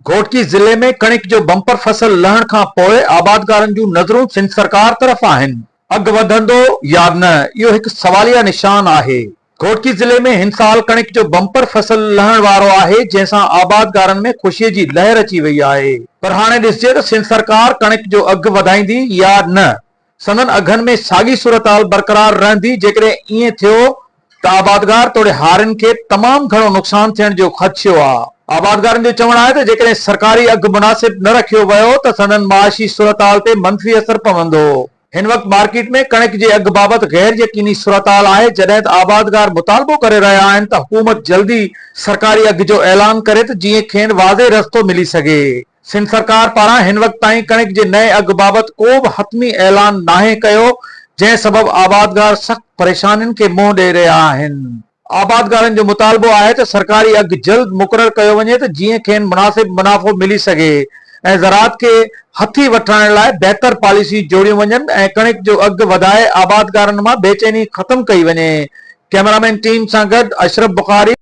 گهوٽڪي ضلعي ۾ ڪڻڪ جو بمپر فصل لهڻ کان پوء آبادگارن جون نظرون سنڌ سرڪار طرف آهن، اگهه وڌندو يا نه اهو هڪ سواليه نشان آهي. گهوٽڪي ضلعي ۾ هن سال ڪڻڪ جو بمپر فصل لهڻ وارو آهي جنهن سان آبادگارن ۾ خوشي جي لهر اچي وئي آهي پر هاڻي ڏسجي ته سنڌ سرڪار ڪڻڪ جو اگهه وڌائيندي يا نه. سندن اگهن ۾ ساڳي صورتحال برقرار رهندي، جيڪڏهن ائين ٿيو ته آبادگار توڙي هارين کي تمام گهڻو نقصان ٿيڻ جو خدشو آ. آبادگارن جو چوڻ آهي ته جيڪڏهن سرڪاري اگهه مناسب نه رکيو ويو ته سندن معاشي صورتحال تي منفي اثر پوندو. هن وقت مارڪيٽ ۾ ڪڻڪ جي اگهه بابت غير يقيني صورتحال آهي، جڏهن ته آبادگار مطالبو ڪري رهيا آهن ته حڪومت جلدي سرڪاري اگهه جو اعلان ڪري ته جيئن کين واضح رستو ملي سگهي. سنڌ سرڪار پاران هن وقت تائين ڪڻڪ جي نئين اگهه بابت ڪو به حتمي اعلان ناهي ڪيو، جنهن سبب آبادگار سخت پريشانين کي منهن ڏئي رهيا آهن. آبادگارن جو مطالبو آهي ته سرڪاري اگهه جلد مقرر ڪيو وڃي ته جيئن کين مناسب منافعو ملي سگهي ۽ زراعت کي هٿي وٺرائڻ لاء بهتر پاليسيون جوڙيون وڃن ۽ ڪڻڪ جو اگهه وڌائي آبادگارن مان بيچيني ختم ڪئي وڃي. ڪئميرامين ٽيم سان گڏ اشرف بخاري.